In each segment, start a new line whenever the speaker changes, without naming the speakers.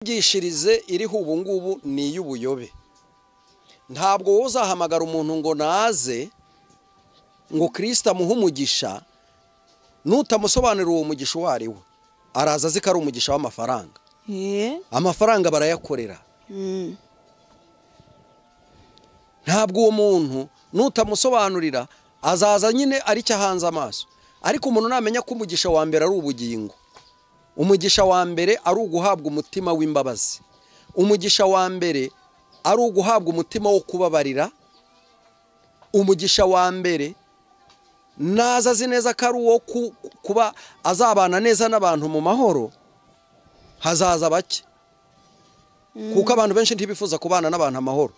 Imyigishirize iriho ubu ngubu ni iy'ubuyobe. Ntabwo wowe uzahamagara umuntu ngo naze ngo Kristo amuhe umugisha, nutamusobanurira uwo mugisha uwo ari we, araza azi ko ari umugisha w'amafaranga. Amafaranga barayakorera. Ntabwo uwo muntu nutamusobanurira azaza nyine aricyo ahanze amaso. Ariko umuntu namenya ko umugisha wa mbere ari ubugingo, umugisha wa mbere ari uguhabwa umutima w'imbabazi, umugisha wa mbere ari uguhabwa umutima wo kubabarira, umugisha wa mbere naza azi neza ko ari uwo kuba azabana neza n'abantu mu mahoro, hazaza bake. Kuko abantu benshi ntibifuza kubana n'abantu amahoro.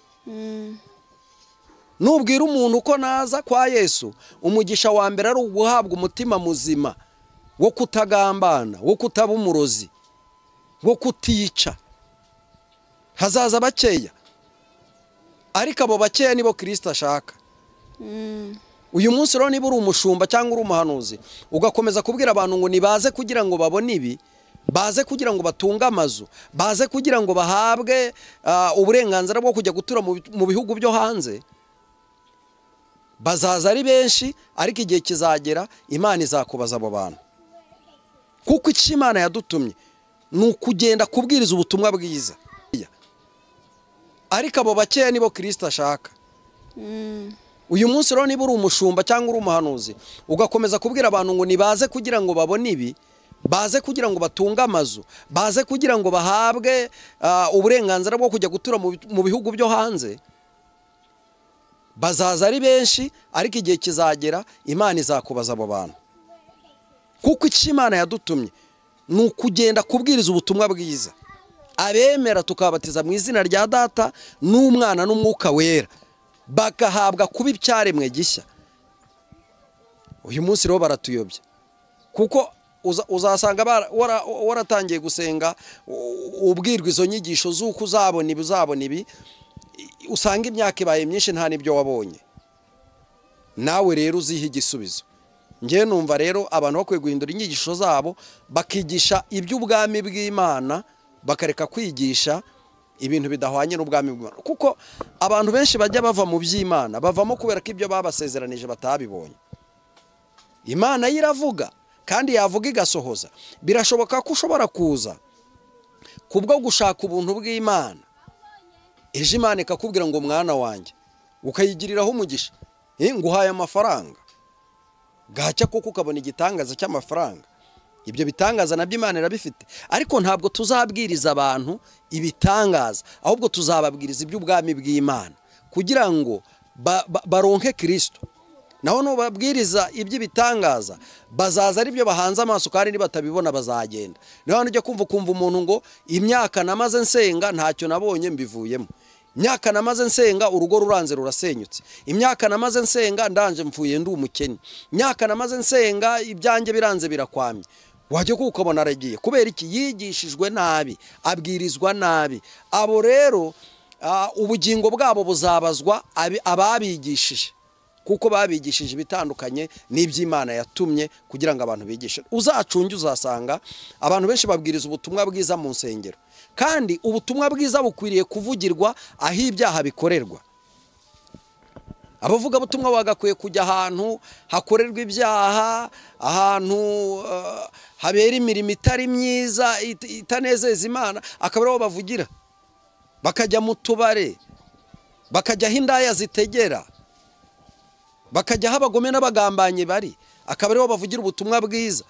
Nubwira umuntu ko naza kwa Yesu, umugisha wa mbere ari uguhabwa umutima muzima wo kutagambana, wo kutaba umurozi, wo kutica, hazaza bakeya. Ariko abo bakeya nibo Kristo ashaka. Uyu munsi rero niba uri umushumba cyangwa uri umuhanuzi, ugakomeza kubwira abantu ngo nibaze kugira ngo babone ibi, baze kugira ngo batunge amazu, baze kugira ngo bahabwe uburenganzira bwo kujya gutura mu bihugu byo hanze, bazaza ari benshi. Ariko igihe kizagera Imana izakubaza abo bantu. Kuko icyo Imana yadutumye ni ukugenda kubwiriza ubutumwa bwiza. Ariko abo bakeya nibo Kristo ashaka. Uyu munsi rero niba uri umushumba cyangwa uri umuhanuzi, ugakomeza kubwira abantu ngo nibaze kugira ngo babone ibi, baze kugira ngo batunge amazu, baze kugira ngo bahabwe uburenganzira bwo kujya gutura mu bihugu byo hanze, bazaza ari benshi. Ariko igihe kizagera Imana izakubaza abo bantu. Kuko icyo Imana yadutumye ni ukugenda kubwiriza ubutumwa bwiza, abemera tukabatiza mu izina rya Data n'Umwana n'Umwuka Wera, bagahabwa kuba icyaremwe gishya. Uyu munsi rero baratuyobya, kuko uzasanga waratangiye gusenga ubwirwa izo nyigisho z'uko uzabona ibi, uzabona ibi, usanga imyaka ibaye myinshi nta n'ibyo wabonye. Nawe rero uziha igisubizo. Ngewe numva rero abantu bakwiye guhindura inyigisho zabo, bakigisha iby'ubwami bw'Imana, bakareka kwigisha ibintu bidahwanye n'ubwami bw'Imana. Kuko abantu benshi bajya bava mu by'Imana, bavamo kubera ko ibyo babasezeranije batabibonye. Imana iravuga kandi yavuga igasohoza. Birashoboka ko ushobora kuza kubwo gushaka ubuntu bw'Imana, ejo Imana ikakubwira ngo mwana wanjye, ukayigiriraho umugisha, nguhaye amafaranga, bwacya kuko ukabona igitangaza cy'amafaranga. Ibyo bitangaza nabyo Imana irabifite. Ariko ntabwo tuzabwiriza abantu ibitangaza, ahubwo tuzababwiriza iby'ubwami bw'Imana kugira ngo baronke Kristo. Naho nubabwiriza iby'ibitangaza, bazaza ari byo bahanze amaso, kandi nibatabibona bazagenda. Niho hantu ujya kumva ukumva umuntu ngo imyaka namaze nsenga ntacyo nabonye mbivuyemo, imyaka namaze nsenga urugo ruranze rurasenyutse, imyaka namaze nsenga ndanje mfuye ndi umukene, imyaka namaze nsenga ibyanjye biranze birakwamye. Wajya ukabona aragiye. Kubera iki? Yigishijwe nabi, abwirizwa nabi. Abo rero ubugingo bwabo buzabazwa ababigishije, kuko babigishije ibitandukanye n'iby'Imana yatumye kugira ngo abantu bigishe. Uzacunge uzasanga abantu benshi babwiriza ubutumwa bwiza mu nsengero, kandi ubutumwa bwiza bukwiriye kuvugirwa aho ibyaha bikorerwa. Abavuga butumwa bagakwiye kujya ahantu hakorerwa ibyaha, ahantu habera imirimo itari myiza itanezeza Imana, akaba ariho bavugira. Bakajya mu tubare, bakajya aho indaya zitegera, bakajya aho abagome n'abagambanyi bari, akaba ariho bavugira ubutumwa bwiza.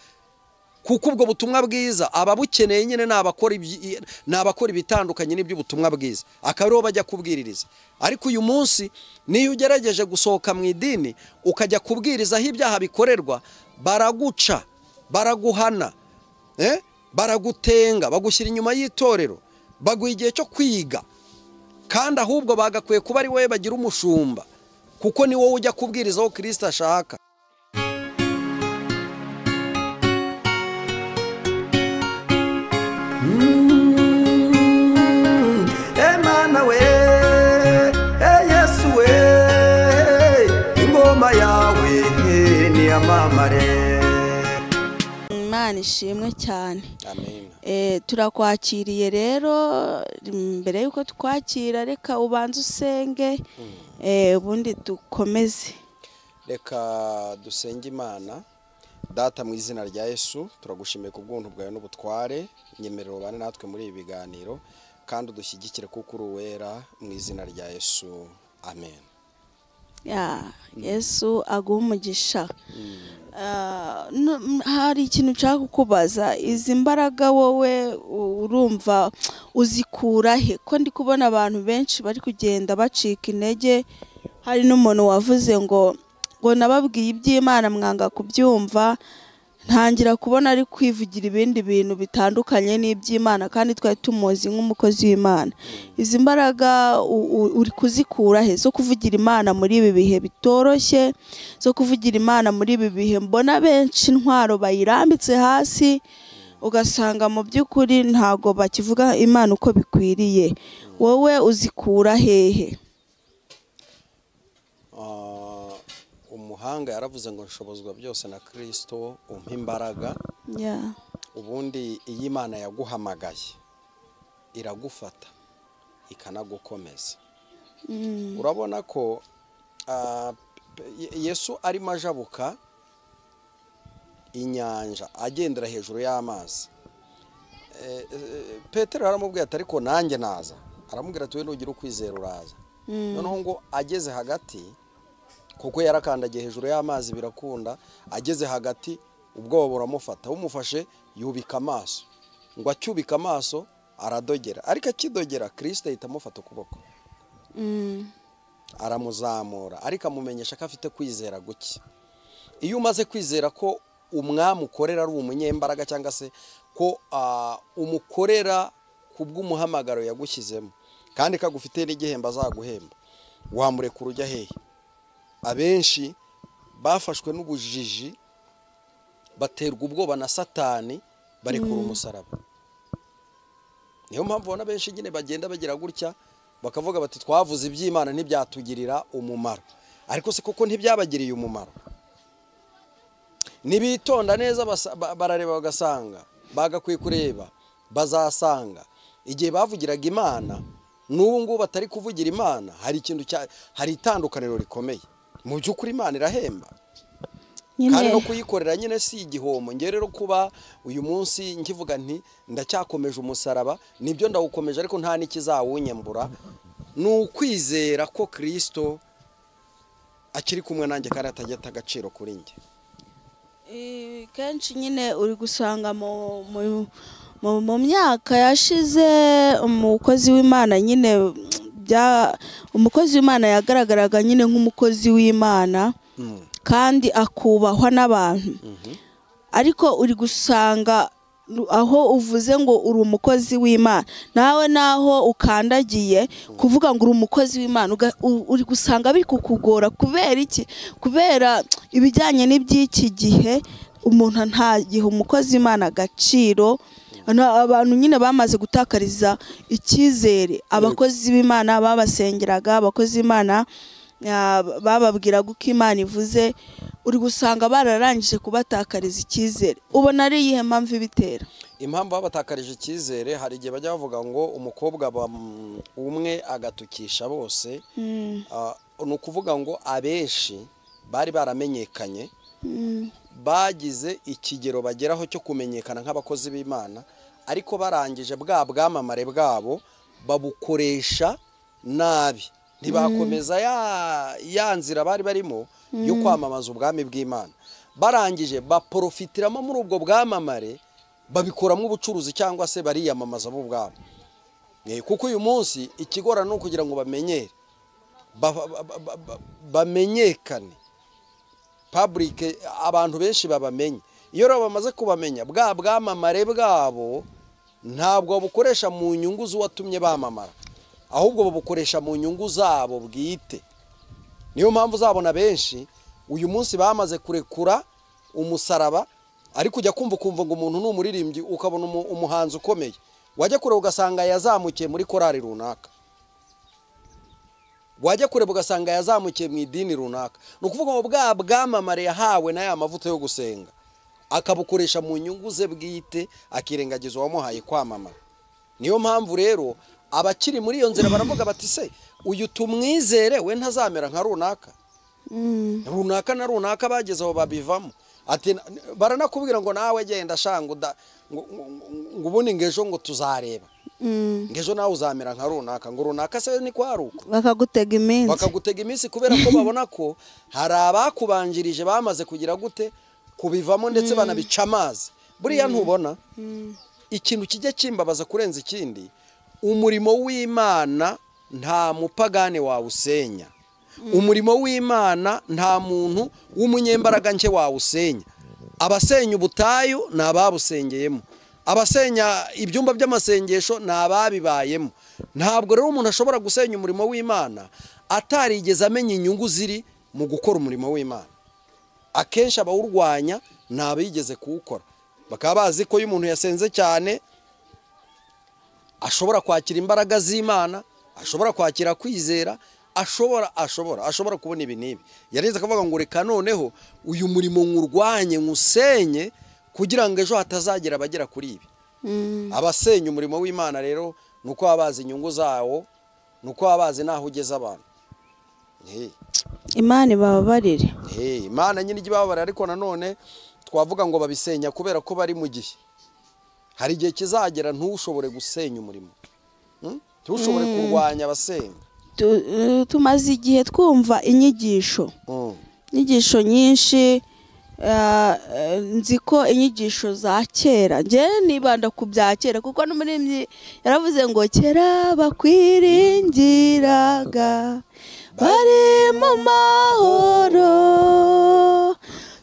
Kuko ubwo butumwa bwiza ababukeneye nyine ni abakora ibitandukanye n'iby'ubutumwa bwiza, akaba ariho bajya kubwiririza. Ariko uyu munsi niyo ugerageje gusohoka mu idini ukajya kubwiriza aho ibyaha bikorerwa, baraguca, baraguhana, baragutenga, bagushyira inyuma y'itorero, baguha igihe cyo kwiga. Kandi ahubwo bagakwiye kuba ari wowe bagira umushumba, kuko ni wowe ujya kubwiriza aho Kristo ashaka. Emana we, Yesu we, ingoma yawe ni amamare.
Imana ishimwe cyane.
Amen.
Turakwakiriye rero, mbere yuko twakira reka ubanze usenge, ubundi dukomeze.
Reka dusenge Imana. Data, mu izina rya Yesu, turagushimiye ku bw'ubuntu bwawe n'ubutware. Nyemerera ubane natwe muri ibi biganiro kandi udushyigikire kuko uri uwera, mu izina rya Yesu, amen.
Ya Yesu aguhe umugisha. Hari ikintu nshaka kukubaza. Izi mbaraga wowe urumva uzikura he? Ko ndi kubona abantu benshi bari kugenda bacika intege. Hari n'umuntu wavuze ngo nababwiye iby'Imana mwanga kubyumva, ntangira kubona ari kwivugira ibindi bintu bitandukanye n'iby'Imana, kandi twari tumuzi nk'umukozi w'Imana. Izi mbaraga uri kuzikura he zo kuvugira Imana muri ibi bihe bitoroshye, zo kuvugira Imana muri ibi bihe mbona benshi intwaro bayirambitse hasi, ugasanga mu by'ukuri ntago bakivuga Imana uko bikwiriye? Wowe uzikura hehe?
Umuhanga yaravuze ngo nshobozwa byose na Kristo umpa imbaraga. Ubundi iyo Imana yaguhamagaye iragufata ikanagukomeza. Urabona ko Yesu arimo ajabuka inyanja agendera hejuru y'amazi. Petero aramubwira ati ariko nanjye naza. Aramubwira ati we nugira ukwizera uraza. Noneho ngo ageze hagati, kuko yarakandagiye hejuru y'amazi birakunda, ageze hagati ubwoba buramufata, bumufashe yubika amaso. Ngo acyubika amaso aradogera, ariko akidogera Kristo ahita amufata ukuboko, aramuzamura, ariko amumenyesha ko afite kwizera guke. Iyo umaze kwizera ko umwami ukorera ari umunyembaraga, cyangwa se ko umukorera kubw'umuhamagaro yagushyizemo, kandi kagufite n'igihembo azaguhemba, wamurekura ujya hehe? Abenshi bafashwe n'ubujiji, baterwa ubwoba na Satani, barekura umusaraba. Niyo mpamvu ubona benshi nyine bagenda bagira gutya bakavuga bati twavuze iby'Imana ntibyatugirira umumaro. Ariko se koko ntibyabagiriye umumaro? Nibitonda neza barareba bagasanga, bagakwiye kureba bazasanga igihe bavugiraga Imana n'ubu ngubu batari kuvugira Imana, hari ikintu hari itandukaniro rikomeye. Mu by'ukuri Imana irahemba, kandi no kuyikorera nyine si igihombo. Nge rero kuba uyu munsi nkivuga nti ndacyakomeje umusaraba, nibyo ndawukomeje, ariko nta n'ikizawunyambura, ni ukwizera ko Kristo akiri kumwe nanjye kandi atajya ata agaciro kuri njye.
Kenshi nyine uri gusanga mu myaka yashize umukozi w'Imana nyine umukozi w'Imana yagaragaraga nyine nk'umukozi w'Imana kandi akubahwa n'abantu. Ariko uri gusanga aho uvuze ngo uri umukozi w'Imana, nawe naho ukandagiye kuvuga ngo uri umukozi w'Imana, uri gusanga biri kukugora. Kubera iki? Kubera ibijyanye n'iby'iki gihe, umuntu nta gihe umukozi w'Imana agaciro. Abantu nyine bamaze gutakariza icyizere abakozi b'Imana babasengeraga, abakozi b'Imana bababwiraga uko Imana ivuze, uri gusanga bararangije kubatakariza icyizere. Ubona ari iyihe mpamvu ibitera?
Impamvu babatakarije icyizere, hari igihe bajya bavuga ngo umukobwa umwe agatukisha bose. Ni ukuvuga ngo abenshi bari baramenyekanye, bagize ikigero bageraho cyo kumenyekana nk'abakozi b'Imana, ariko barangije bwa bwamamare bwabo babukoresha nabi, ntibakomeza ya nzira bari barimo yo kwamamaza ubwami bw'Imana. Barangije baprofitiramo muri ubwo bwamamare, babikoramo ubucuruzi cyangwa se bariyamamaza bo ubwabo. Kuko uyu munsi ikigora ni ukugira ngo bamenyere, bamenyekane public, abantu benshi babamenye. Iyo rero bamaze kubamenya, bwa bwamamare bwabo ntabwo babukoresha mu nyungu z'uwatumye bamamara, ahubwo babukoresha mu nyungu zabo bwite. Niyo mpamvu uzabona benshi uyu munsi bamaze kurekura umusaraba, ariko ujya kumva ukumva ngo umuntu ni umuririmbyi, ukabona umuhanzi ukomeye, wajya kure ugasanga yazamukiye muri korali runaka, wajya kure ugasanga yazamukiye mu idini runaka. Ni ukuvuga ngo bwa bwamamare yahawe na ya mavuta yo gusenga, Akabukoresha mu nyungu ze bwite, akirengagiza uwamuhaye kwamamara. Niyo mpamvu rero abakiri muri iyo nzira baravuga bati se uyu tumwizere we ntazamera nka runaka. Runaka na runaka bageze aho babivamo. Ati baranakubwira ngo nawe genda shanga ngo ubundi ngejo ngo tuzareba. Ngejo nawe uzamera nka runaka, ngo runaka se ni kwaruko.
Bakagutega iminsi.
Bakagutega iminsi kubera ko babona ko hari abakubanjirije bamaze kugira gute kubivamo ndetse banabica amazi. Buriya ntubona ikintu kijya kimbabaza kurenza ikindi, umurimo w'Imana nta mupagane wawusenya. Umurimo w'Imana nta muntu w'umunyembaraga nke wawusenya. Abasenya ubutayu ni ababusengeyemo, abasenya ibyumba by'amasengesho ni ababibayemo. Ntabwo rero umuntu ashobora gusenya umurimo w'Imana atarigeze amenya inyungu ziri mu gukora umurimo w'Imana. Akenshi abawurwanya ni abigeze kuwukora, bakaba bazi ko iyo umuntu yasenze cyane ashobora kwakira imbaraga z'Imana, ashobora kwakira kwizera, ashobora kubona ibi n'ibi. Yareze akavuga ngo reka noneho uyu murimo nkurwanye nkusenye kugira ngo ejo hatazagira abagera kuri ibi. Abasenya umurimo w'Imana rero nuko baba bazi inyungu zawo, nuko baba bazi naho ugeze abantu.
Imana ibababarire.
Imana nyine ijya ibababarira, ariko nanone twavuga ngo babisenya kubera ko bari mu gihe. Hari igihe kizagera ntushobore gusenya umurimo, ntushobore kurwanya abasenga.
Tumaze igihe twumva inyigisho nyinshi. Nzi ko inyigisho za kera, njye nibanda ku bya kera kuko n'umuririmbyi yaravuze ngo kera bakwiringiraga bari mu mahoro,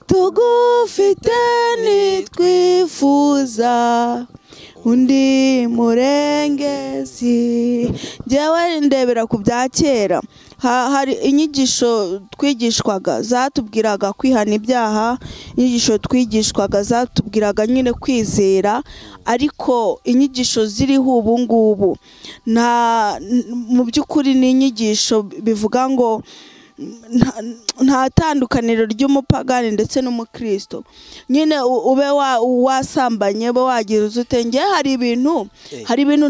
tugufite nitwifuza undi murengezi. Njyewe ndebera ku bya kera. Hari inyigisho twigishwaga zatubwiraga kwihana ibyaha, inyigisho twigishwaga zatubwiraga nyine kwizera, ariko inyigisho ziriho ubu ngubu nta mu by'ukuri ni inyigisho bivuga ngo nta tandukaniro ry'umupagani ndetse n'umukristo. Nyine ube wasambanye bo wagira uzute. Nge hari ibintu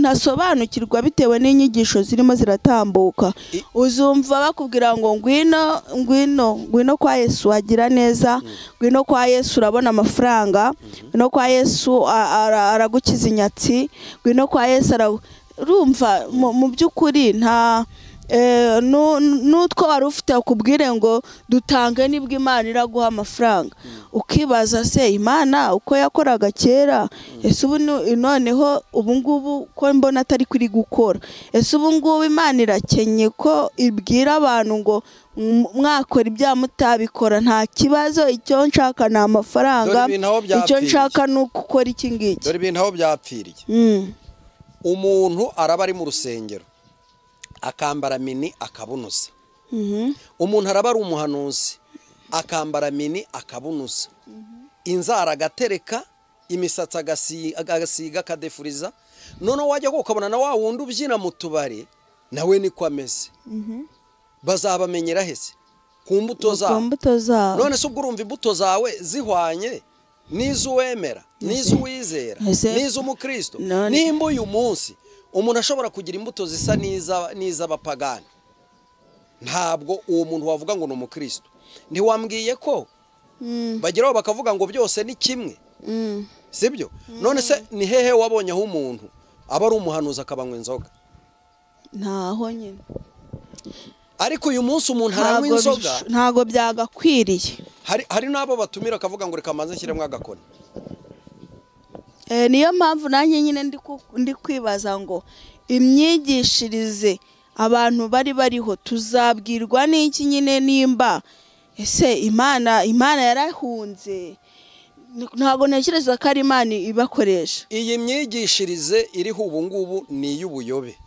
ntasobanukirwa bitewe n'inyigisho zirimo ziratambuka. Uzumva bakubwira ngo ngwino ngwino ngwino kwa Yesu wagira neza, ngwino kwa Yesu urabona amafaranga, ngwino kwa Yesu aragukiza inyatsi, ngwino kwa Yesu urumva mu by'ukuri nta nutwo wari ufite akubwire ngo dutange nibwo Imana iraguha amafaranga. Ukibaza se Imana uko yakoraga kera, ese ubu noneho ubu ngubu ko mbona atari kuri gukora, ese ubu ngubu Imana irakenye ko ibwira abantu ngo mwakora ibya mutabikora nta kibazo, icyo nshaka ni amafaranga, icyo nshaka ni ukukora iki ngiki.
Dore ibintu aho byapfiriye. Umuntu araba ari mu rusengero akambara mini akabunuza. Umuntu araba ari umuhanuzi akambara mini akabunuza, inzara agatereka, imisatsi agasiga akadefuriza. None wajya ukabona na wa wundi ubyina mu tubari nawe niko ameze. Bazabamenyera hese? Ku mbuto zawe. None se ubwo urumva imbuto zawe zihwanye n'izuwemera, n'izuwizera, n'iz'umukristo? Nimba uyu munsi umuntu ashobora kugira imbuto zisa n'iz'abapagani, ntabwo uwo muntu wavuga ngo ni umukristo. Ntiwambwiye ko bageraho bakavuga ngo byose ni kimwe, sibyo? None se ni hehe wabonye aho umuntu aba ari umuhanuzi akabanywa inzoga?
Ntaho nyine.
Ariko uyu munsi umuntu aranywa inzoga
ntago byagakwiriye.
Hari n'abo batumira akavuga ngo reka manze nshyiremo agakoni.
Niyo mpamvu nanjye nyine ndi kwibaza ngo imyigishirize abantu bari bariho tuzabwirwa n'iki nyine nimba ese Imana yarahunze? Ntabwo ntekereza ko ari Imana ibakoresha.
Iyi myigishirize iriho ubu ngubu ni iy'ubuyobe.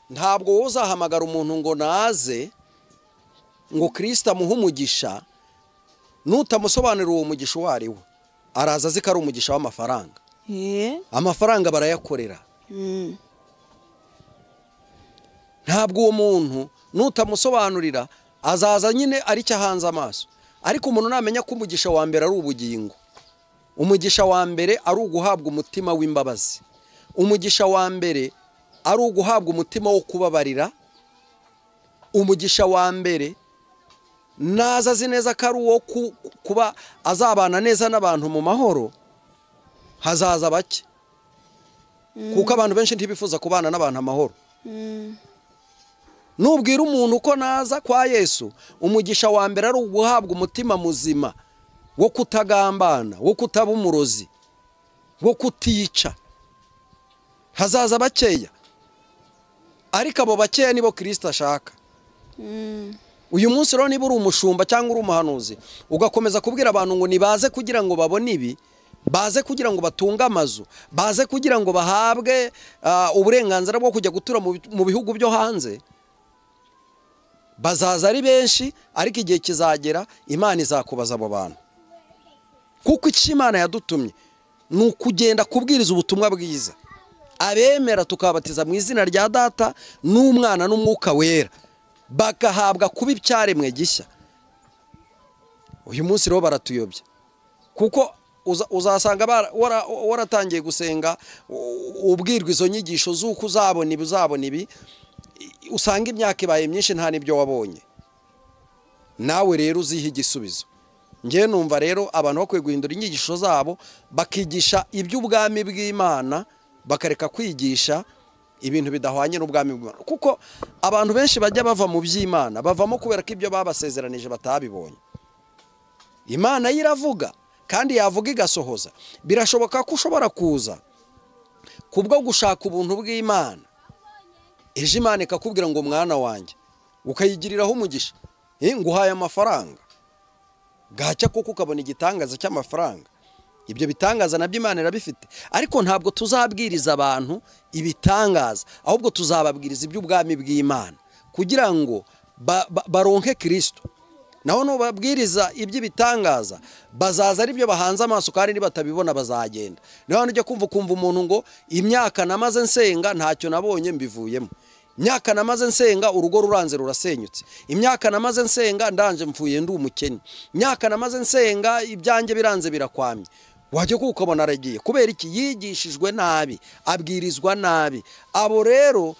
Ntabwo wowe uzahamagara umuntu ngo naze ngo Kristo amuhe umugisha, nutamusobanurira uwo mugisha uwo ari we araza azi ko ari umugisha w'amafaranga. Amafaranga barayakorera. Ntabwo uwo muntu nutamusobanurira azaza nyine aricyo ahanze amaso. Ariko umuntu namenya ko umugisha wa mbere ari ubugingo, Umugisha wa mbere ari uguhabwa umutima w'imbabazi. Umugisha wa mbere ari uguhabwa umutima wo kubabarira. Umugisha wa mbere naza azi neza ko ari uwo kuba azabana neza n'abantu mu mahoro, hazaza bake. Kuko abantu benshi ntibifuza kubana n'abantu amahoro. Nubwira umuntu ko naza kwa Yesu, umugisha wa mbere ari uguhabwa umutima muzima wo kutagambana, wo kutaba umurozi, wo kutica, hazaza bakeya. Ariko abo bakeya nibo Kristo ashaka. Uyu munsi rero niba uri umushumba cyangwa uri umuhanuzi, ugakomeza kubwira abantu ngo nibaze kugira ngo babone ibi, baze kugira ngo batunge amazu, baze kugira ngo bahabwe uburenganzira bwo kujya gutura mu bihugu byo hanze, bazaza ari benshi. Ariko igihe kizagera Imana izakubaza abo bantu. Kuko icyo Imana yadutumye ni ukugenda kubwiriza ubutumwa bwiza, abemera tukabatiza mu izina rya Data n'Umwana n'Umwuka Wera, bagahabwa kuba icyaremwe gishya. Uyu munsi rero baratuyobya, kuko uzasanga waratangiye gusenga ubwirwa izo nyigisho z'uko uzabona ibi, uzabona ibi, usanga imyaka ibaye myinshi nta n'ibyo wabonye. Nawe rero uziha igisubizo. Ngewe numva rero abantu bakwiye guhindura inyigisho zabo, bakigisha iby'ubwami bw'Imana, bakareka kwigisha ibintu bidahwanye n'ubwami bw'Imana. Kuko abantu benshi bajya bava mu by'Imana, bavamo kubera ko ibyo babasezeranije batabibonye. Imana iravuga kandi yavuga igasohoza. Birashoboka ko ushobora kuza kubwo gushaka ubuntu bw'Imana, ejo Imana ikakubwira ngo mwana wanjye, ukayigiriraho umugisha, nguhaye amafaranga, bwacya kuko ukabona igitangaza cy'amafaranga. Ibyo bitangaza nabyo Imana irabifite. Ariko ntabwo tuzabwiriza abantu ibitangaza, ahubwo tuzababwiriza iby'ubwami bw'Imana kugira ngo baronke Kristo. Naho nubabwiriza iby'ibitangaza, bazaza ari byo bahanze amaso, kandi nibatabibona bazagenda. Niho ujya kumva ukumva umuntu ngo imyaka namaze nsenga ntacyo nabonye mbivuyemo, imyaka namaze nsenga urugo ruranze rurasenyutse, imyaka namaze nsenga ndanje mfuye ndi umukene, imyaka namaze nsenga ibyanjye biranze birakwamye. Wajya kukabona aragiye. Kubera iki? Yigishijwe nabi, abwirizwa nabi. Abo rero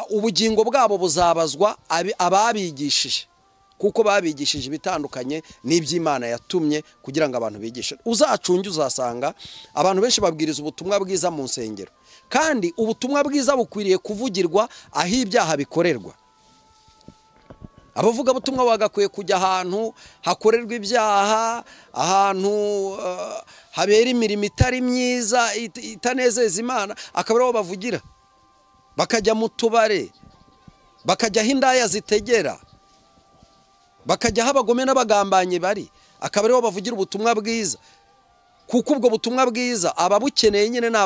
ubugingo bwabo buzabazwa ababigishije, kuko babigishije ibitandukanye n'iby'Imana yatumye kugira ngo abantu bigishe. Uzacunge uzasanga abantu benshi babwiriza ubutumwa bwiza mu nsengero, kandi ubutumwa bwiza bukwiriye kuvugirwa aho ibyaha bikorerwa. Abavuga butumwa bagakwiye kujya ahantu hakorerwa ibyaha, ahantu habera imirimo itari myiza itanezeza Imana, akaba ariho bavugira. Bakajya mu tubare, bakajya aho indaya zitegera, bakajya aho abagome n'abagambanyi bari, akaba ariho bavugira ubutumwa bwiza. Kuko ubwo butumwa bwiza ababukeneye nyine ni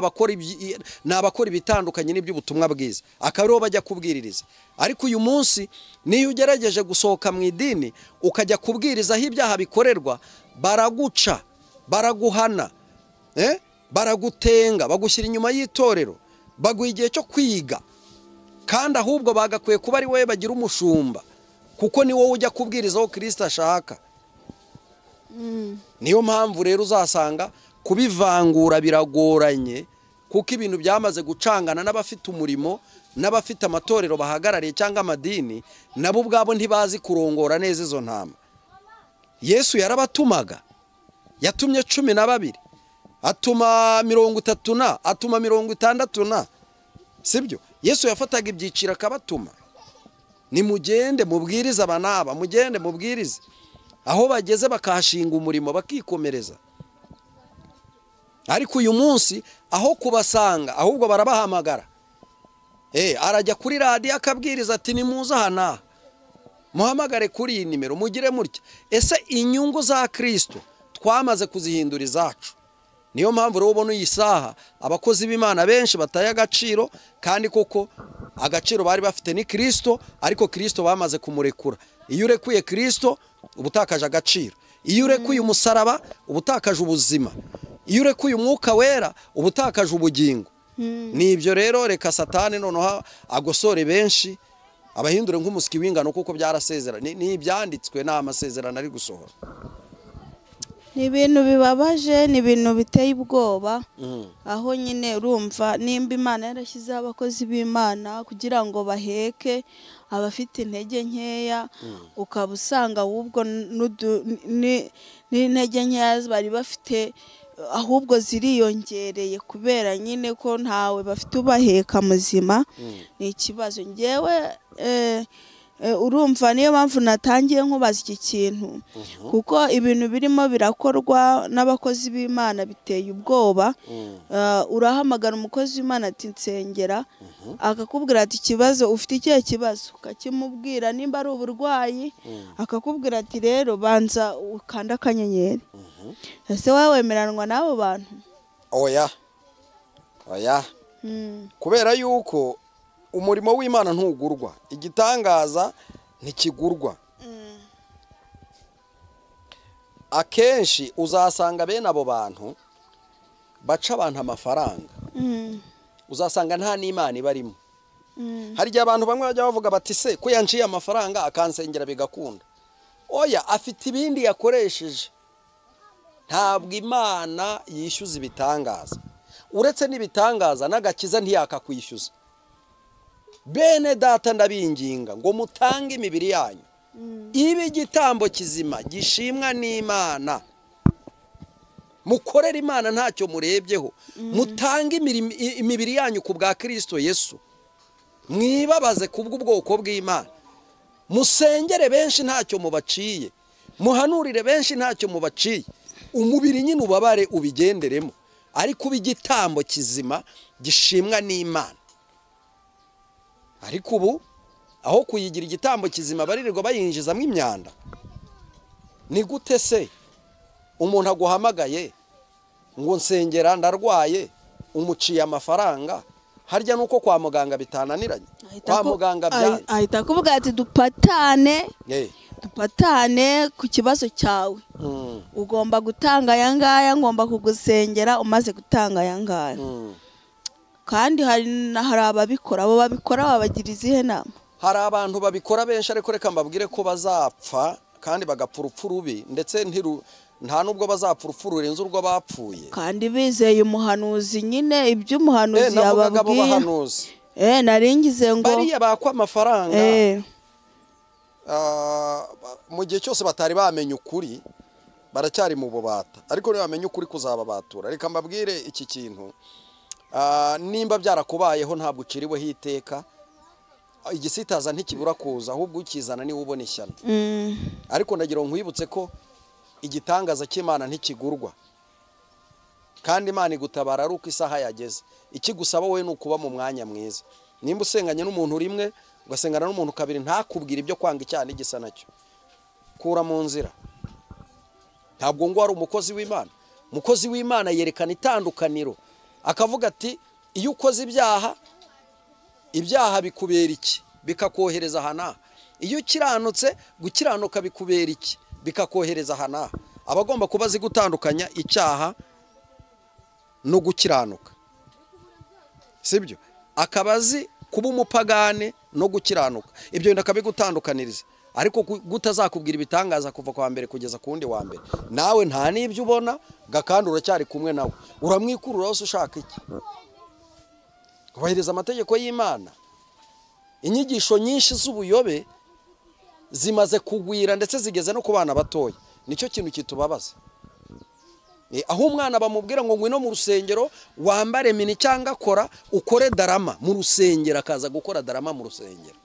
abakora ibitandukanye n'iby'ubutumwa bwiza, akaba ariho bajya kubwiririza. Ariko uyu munsi niyo ugerageje gusohoka mu idini ukajya kubwiriza aho ibyaha bikorerwa, baraguca, baraguhana, baragutenga, bagushyira inyuma y'itorero, baguha igihe cyo kwiga. Kandi ahubwo bagakwiye kuba ari wowe bagira umushumba, kuko ni wowe ujya kubwiriza aho Kristo ashaka. Niyo mpamvu rero uzasanga kubivangura biragoranye, kuko ibintu byamaze gucangana. N'abafite umurimo n'abafite amatorero bahagarariye cyangwa amadini, nabo ubwabo ntibazi kurongora neza izo ntama. Yesu yarabatumaga, yatumye 12, atuma 30 na atuma 60 na, sibyo? Yesu yafataga ibyiciro akabatuma: nimugende mubwirize aba n'aba, mugende mubwirize. Aho bageze bakahashinga umurimo, bakikomereza. Ariko uyu munsi aho kubasanga, ahubwo barabahamagara. Arajya kuri radiyo akabwiriza ati: nimuze aha n'aha, muhamagare kuri iyi nimero, mugire mutya. Ese inyungu za Kristo twamaze kuzihindura izacu? Niyo mpamvu rero ubona iyi saha abakozi b'Imana benshi bataye agaciro, kandi koko agaciro bari bafite ni Kristo, ariko Kristo bamaze kumurekura. Iyo urekuye Kristo uba utakaje agaciro, iyo urekuye umusaraba uba utakaje ubuzima, iyo urekuye Umwuka Wera uba utakaje ubugingo. Ni ibyo rero. Reka Satani noneho agosore benshi, abahindure nk'umusyi w'ingano, kuko byarasezerana, ni ibyanditswe, ni amasezerano ari gusohora.
Ni ibintu bibabaje, ni ibintu biteye ubwoba. Aho nyine urumva nimba Imana yarashyizeho abakozi b'Imana kugira ngo baheke abafite intege nkeya, ukaba usanga ahubwo n'intege nkeya bari bafite ahubwo ziriyongereye kubera nyine ko ntawe bafite ubaheka muzima. Ni ikibazo. Ngewe urumva niyo mpamvu natangiye nkubaza iki kintu, kuko ibintu birimo birakorwa n'abakozi b'Imana biteye ubwoba. Urahamagara umukozi w'Imana ati nsengera, akakubwira ati ikibazo ufite ikihe kibazo, ukakimubwira nimba ari uburwayi, akakubwira ati rero banza ukanda akanyenyeri. Ese wowe wemeranwa n'abo bantu?
Oya oya, kubera yuko umurimo w'Imana ntugurwa, igitangaza ntikigurwa. Akenshi uzasanga bene abo bantu baca abantu amafaranga, uzasanga nta n'Imana ibarimo. Hari igihe abantu bamwe bajya bavuga bati se ko yanciye amafaranga akansengera bigakunda. Oya, afite ibindi yakoresheje. Ntabwo Imana yishyuza ibitangaza. Uretse n'ibitangaza n'agakiza ntiyakakwishyuza. Bene data ndabinginga ngo mutange imibiri yanyu ibe igitambo kizima gishimwa n'Imana, mukorere Imana ntacyo murebyeho, mutange imibiri yanyu ku bwa Kristo Yesu, mwibabaze kubw'ubwoko bw'Imana, musengere benshi ntacyo mubaciye, muhanurire benshi ntacyo mubaciye, umubiri nyine ubabare ubigenderemo, ariko ube igitambo kizima gishimwa n'Imana. Ariko ubu aho kuyigira igitambo kizima baririrwa bayinjizamo imyanda. Ni gute se umuntu aguhamagaye ngo nsengera ndarwaye, umuciye amafaranga? Harya nuko kwa muganga bitananiranye, kwa muganga bya
ahita kuvuga ati dupatane, dupatane ku kibazo cyawe, ugomba gutanga aya ngaya, ngomba kugusengera umaze gutanga aya ngaya. Kandi hari ababikora, abo babikora babagira izihe nama?
Hari abantu babikora benshi, ariko reka mbabwire ko bazapfa kandi bagapfa urupfu rubi, ndetse nta nubwo bazapfa urupfu rurenze urwo bapfuye.
Kandi bizeye umuhanuzi nyine, ibyo umuhanuzi yababwiye. Naringize ngo
bariya bakwa amafaranga mu gihe cyose batari bamenye ukuri baracyari mu bubata, ariko niba bamenye ukuri kuzababatura. Reka mbabwire iki kintu, nimba byarakubayeho ntabwo uciriweho iteka. Igisitaza ntikibura kuza, ahubwo ukizana niwe ubona ishyano. Ariko ndagira ngo nkwibutse ko igitangaza cy'Imana ntikigurwa, kandi Imana igutabara ari uko isaha yageze. Ikigusaba wowe ni ukuba mu mwanya mwiza. Nimba usenganye n'umuntu rimwe, ugasengana n'umuntu kabiri, ntakubwira ibyo kwanga icyaha n'igisa nacyo, kura mu nzira. Ntabwo ngo ari umukozi w'Imana. Umukozi w'Imana yerekana itandukaniro, akavuga ati iyo ukoze ibyaha, ibyaha bikubera iki? Bikakohereza aha n'aha. Iyo ukiranutse, gukiranuka bikubera iki? Bikakohereza aha n'aha. Aba agomba kuba azi gutandukanya icyaha no gukiranuka, sibyo? Akaba azi kuba umupagane no gukiranuka, ibyo bintu akabigutandukaniriza. Ariko gutazakubwira ibitangaza kuva kwa mbere kugeza ku wundi wa mbere, nawe nta n'ibyo ubona, kandi uracyari kumwe nawe, uramwikurura wose ushaka iki? Kubahiriza amategeko y'Imana. Inyigisho nyinshi z'ubuyobe zimaze kugwira, ndetse zigeze no ku bana batoya. Nicyo kintu kitubabaza. Aho umwana bamubwira ngo ngwino mu rusengero wambare mini cyangwa kora ukore darama mu rusengero, akaza gukora darama mu rusengero,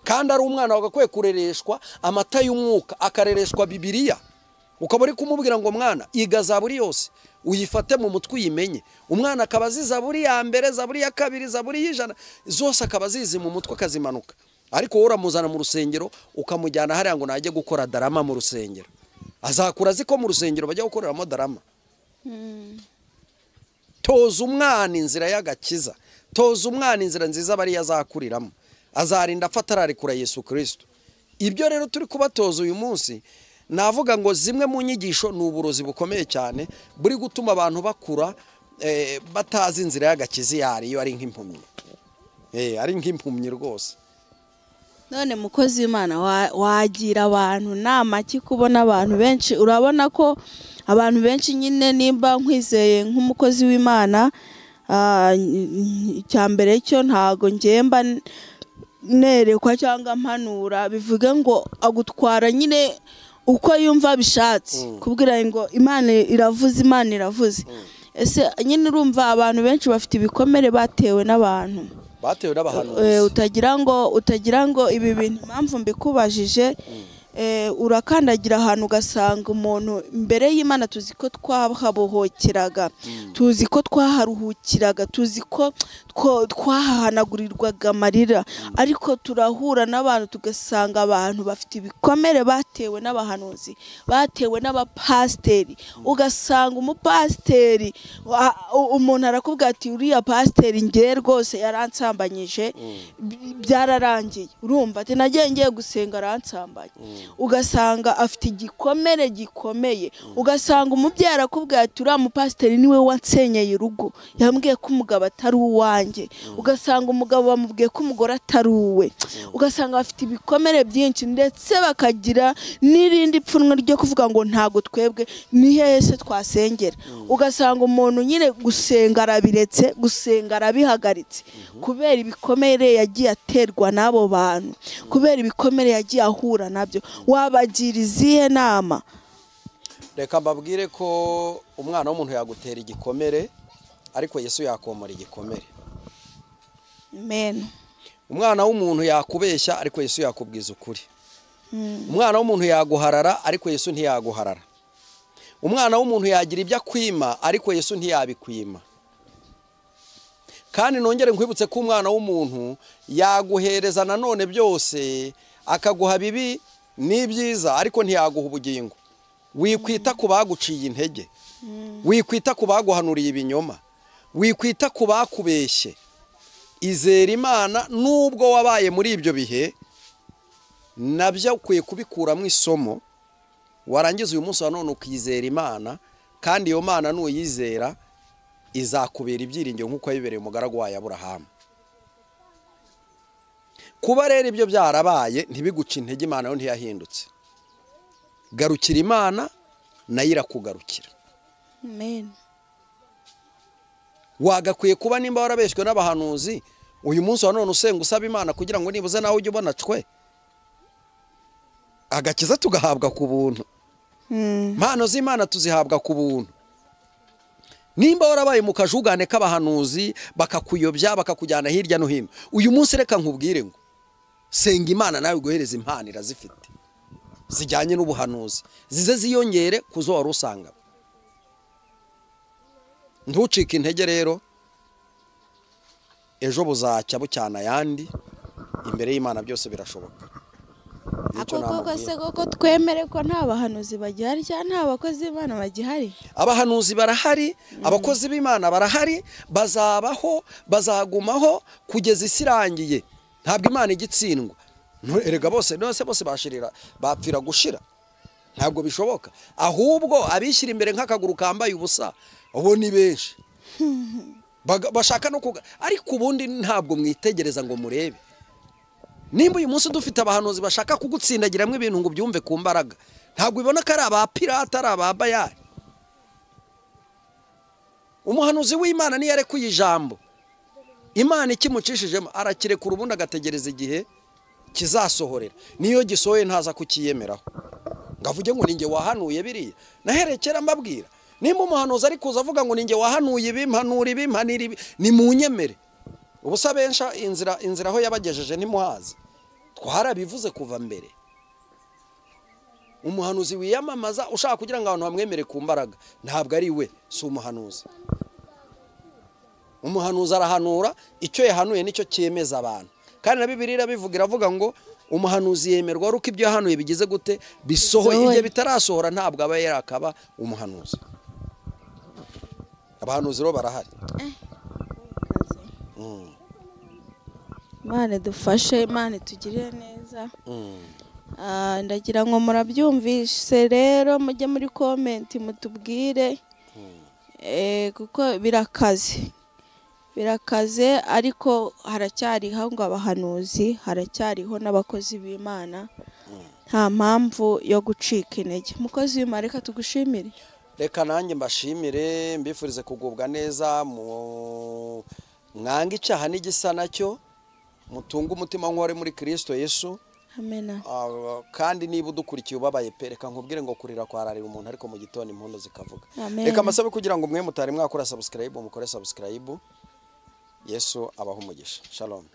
kandi ari umwana wagakwiye kurereshwa amata y'umwuka, akarereshwa Bibiliya. Ukaba uri kumubwira ngo mwana iga zaburi yose uyifate mu mutwe uyimenye. Umwana akaba azi zaburi ya mbere, zaburi ya kabiri, zaburi y'ijana, zose akaba azizi mu mutwe akazimanuka. Ariko wowe uramuzana mu rusengero ukamujyana hariya ngo najye gukora darama mu rusengero, azakura azi ko mu rusengero bajya gukoreramo darama. Toza umwana inzira y'agakiza, toza umwana inzira nziza bariya azakuriramo, azarinda afata ararekura Yesu Kristo. Ibyo rero turi kubatoza uyu munsi, navuga ngo zimwe mu nyigisho ni uburozi bukomeye cyane buri gutuma abantu bakura batazi inzira y'agakiza iyo ari, ari nk'impumyi, ari nk'impumyi rwose.
None mukozi w'Imana, wagira abantu nama ki kubona abantu benshi, urabona ko abantu benshi nyine, nimba nkwizeye nk'umukozi w'Imana, icya mbere cyo ntago ngemba nerekwa cyangwa mpanura bivuge ngo agutwara nyine uko yumva bishatse, kubwira ngo Imana iravuze, Imana iravuze. Ese nyine urumva abantu benshi bafite ibikomere batewe n'abantu,
batewe n'abahanuzi.
Utagira ngo ibi bintu impamvu mbikubajije, urakandagira ahantu ugasanga umuntu imbere y'Imana, tuzi ko twahabohokeraga, tuzi ko twaharuhukiraga, tuzi ko twahanagurirwaga amarira, ariko turahura n'abantu tugasanga abantu bafite ibikomere batewe n'abahanuzi, batewe n'abapasiteri. Ugasanga umupasiteri, umuntu arakubwira ati uriya pasiteri ngewe rwose yaransambanyije, byararangiye, urumva ati nagiye ngiye gusenga aransambanya. Ugasanga afite igikomere gikomeye. Ugasanga umubyeyi arakubwira ati uriya mupasiteri niwe wansenyeye urugo, yambwiye ko umugabo atari uwanjye. Ugasanga umugabo bamubwiye ko umugore atari uwe. Ugasanga bafite ibikomere byinshi, ndetse bakagira n'irindi pfunwe ryo kuvuga ngo ntago twebwe ni hehe se twasengera. Ugasanga umuntu nyine gusenga arabiretse, gusenga arabihagaritse, kubera ibikomere yagiye aterwa n'abo bantu, kubera ibikomere yagiye ahura nabyo. Wabagira izihe nama?
Reka mbabwire ko umwana w'umuntu yagutera igikomere, ariko Yesu yakomora igikomere.
Amen.
Umwana w'umuntu yakubeshya, ariko Yesu yakubwiza ukuri. Umwana w'umuntu yaguharara, ariko Yesu ntiyaguharara. Umwana w'umuntu yagira ibyo akwima, ariko Yesu ntiyabikwima. Kandi nongere nkwibutse ko umwana w'umuntu yaguhereza nanone byose, akaguha bibi n'ibyiza, ariko ntiyaguha ubugingo. Wikwita ku baguciye intege, wikwita ku baguhanuriye ibinyoma, wikwita ku bakubeshye. Izera Imana nubwo wabaye muri ibyo bihe, nabyo ukwiye kubikuramo isomo. Warangiza uyu munsi wa none ukizera Imana, kandi iyo Mana nuyizera izakubera ibyiringiro nk'uko yabibereye umugaragu wayo Aburahamu. Kuba rero ibyo byarabaye ntibiguce intege, Imana yo ntiyahindutse. Garukira Imana nayo irakugarukira.
Amen.
Wagakwiye kuba nimba warabeshywe n'abahanuzi, uyu munsi wa none usenga usaba Imana kugira ngo nibuze nawe ujye ubona cwe agakiza tugahabwa ku buntu. Impano z'Imana tuzihabwa ku buntu. Nimba warabaye mu kajugane k'abahanuzi bakakuyobya bakakujyana hirya no hino, uyu munsi reka nkubwire ngo senga Imana nawe guhereza impano irazifite zijyanye n'ubuhanuzi, zize ziyongere kuzo wari usanga. Ntucike intege rero, ejo buzacya bucyana ayandi, imbere y'Imana byose birashoboka.
Ako koko se koko twemere ko nta bahanuzi bagihari cyangwa nta bakozi b'Imana bagihari?
Abahanuzi barahari, abakozi b'Imana barahari, bazabaho, bazagumaho kugeza isi irangiye. Ntabwo Imana igitsindwa. Erega bose nose bose bashirira, bapfira gushira. Ntabwo bishoboka. Ahubwo abishyira imbere nk'akaguru kambaye ubusa, ubo ni benshi. Bashaka no kuga, ariko ubundi ntabwo mwitegereza ngo murebe. Nimba uyu munsi dufite abahanuzi bashaka kugutsindagiramo ibintu ngo byumve ku mbaraga, ntabwo ubibona ko ari aba pirata, ari aba bayari. Umuhanuzi w'Imana niyo arekuye ijambo, Imana ikimucishijemo arakirekura, ubundi agategereza igihe kizasohorera. Niyo gisohoye ntaza kukiyemeraho ngo avuge ngo ninjye wahanuye biriya. Naherekera mbabwira, nimba umuhanuzi ari kuza avuga ngo ninjye wahanuye ibi, mpanura ibi, mpanira ibi, nimunyemere. Ubusa bensha inzira aho yabagejeje ntimuhazi. Twarabivuze kuva mbere. Umuhanuzi wiyamamaza ushaka kugira ngo abantu bamwemere ku mbaraga, ntabwo ari we, si umuhanuzi. Umuhanuzi arahanura, icyo yahanuye nicyo cyemeza abantu. Kandi na Bibiliya irabivuga, iravuga ngo umuhanuzi yemerwa ari uko ibyo yahanuye bigize gute bisohoye. Igihe bitarasohora ntabwo aba yarakaba umuhanuzi. Abahanuzi rero barahari.
Imana dufashe, Imana tugirire neza. Ndagira ngo murabyumvise rero, mujye muri comment mutubwire, kuko birakaze. Birakaze, ariko haracyariho ngo abahanuzi, haracyariho n'abakozi b'Imana. Nta mpamvu yo gucika intege. Mukozi w'Imana, reka tugushimire.
Reka nanjye mbashimire, mbifurize kugubwa neza, mwange icyaha n'igisa nacyo, mutunge umutima nk'uwari muri Kristo Yesu.
Amena.
Kandi niba udukurikiye ubabaye pe, reka nkubwire ngo kurira kwararira umuntu, ariko mu gitondo impundu zikavuga.
Amen.
Reka amasabe kugira ngo mwe mutari mwakora subscribe, mukore subscribe. Yesu abahe umugisha. Shalom.